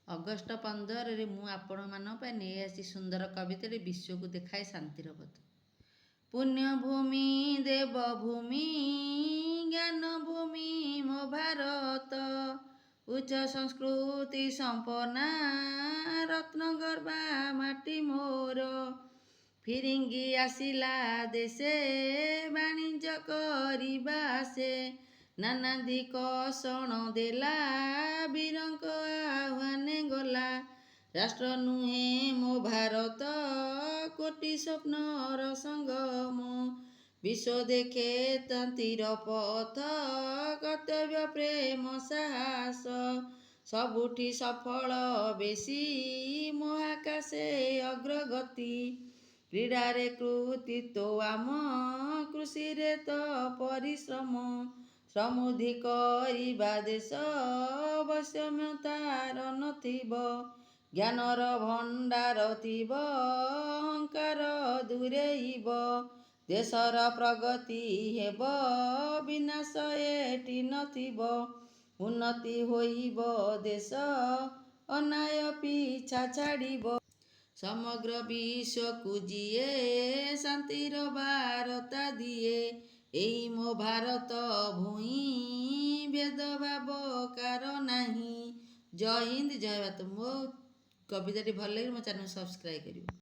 August 15ରେ ମୁଁ ଆପଣମାନଙ୍କ ପାଇଁ ନେଇ ଆସିଛି ସୁନ୍ଦର କବିତାଟି, ବିଶ୍ୱକୁ ଦେଖାଏ ଶାନ୍ତିର ପଥ। ପୁଣ୍ୟଭୂମି, ଦେବଭୂମି, ଜ୍ଞାନଭୂମି ମୋ ଭାରତ, ଉଚ୍ଚ ସଂସ୍କୃତି ସମ୍ପନ୍ନା, ରତ୍ନଗର୍ଭା ମାଟି ମୋର। ଫିରିଙ୍ଗି ଆସିଲା ଦେଶେ, ବାଣିଜ୍ୟ କରିବା ସେ, ନାନାଦି କଷଣ ଦେଲା, ବୀରଙ୍କ ଆହ୍ୱାନେ ଗଲା। ରାଷ୍ଟ୍ର ନୁହେଁ ମୋ ଭାରତ, କୋଟି ସ୍ୱପ୍ନର ସଙ୍ଗମ, ବିଶ୍ୱ ଦେଖେ ଶାନ୍ତିର ପଥ, କର୍ତ୍ତବ୍ୟ, ପ୍ରେମ, ସାହସ, ସବୁଠି ସଫଳ ବେଶୀ, ମହାକାଶେ ଅଗ୍ରଗତି, କ୍ରୀଡ଼ାରେ କୃତିତ୍ୱ ଆମ, କୃଷିରେ ତ ପରିଶ୍ରମ, ସମୃଦ୍ଧି କରିବା ଦେଶ, ବୈଷମ୍ୟ ତାର ନଥିବ, ଜ୍ଞାନର ଭଣ୍ଡାର ଥିବ, ଅହଙ୍କାର ଦୂରେଇବ, ଦେଶର ପ୍ରଗତି ହେବ, ବିନାଶ ଏଠି ନଥିବ, ଉନ୍ନତି ହୋଇବ ଦେଶ, ଅନ୍ୟାୟ ପିଛା ଛାଡ଼ିବ। ସମଗ୍ର ବିଶ୍ୱକୁ ଯିଏ ଶାନ୍ତିର ବାରତା ଦିଏ, ଏଇ ମୋ ଭାରତ ଭୂଇଁ, ଭେଦଭାବ କାର ନାହିଁ। ଜୟ ହିନ୍ଦ, ଜୟ ଭାରତ। ମୋ କବିତାଟି ଭଲ ଲାଗିଲେ ମୋ ଚ୍ୟାନେଲ୍ ସବସ୍କ୍ରାଇବ୍ କରିବ।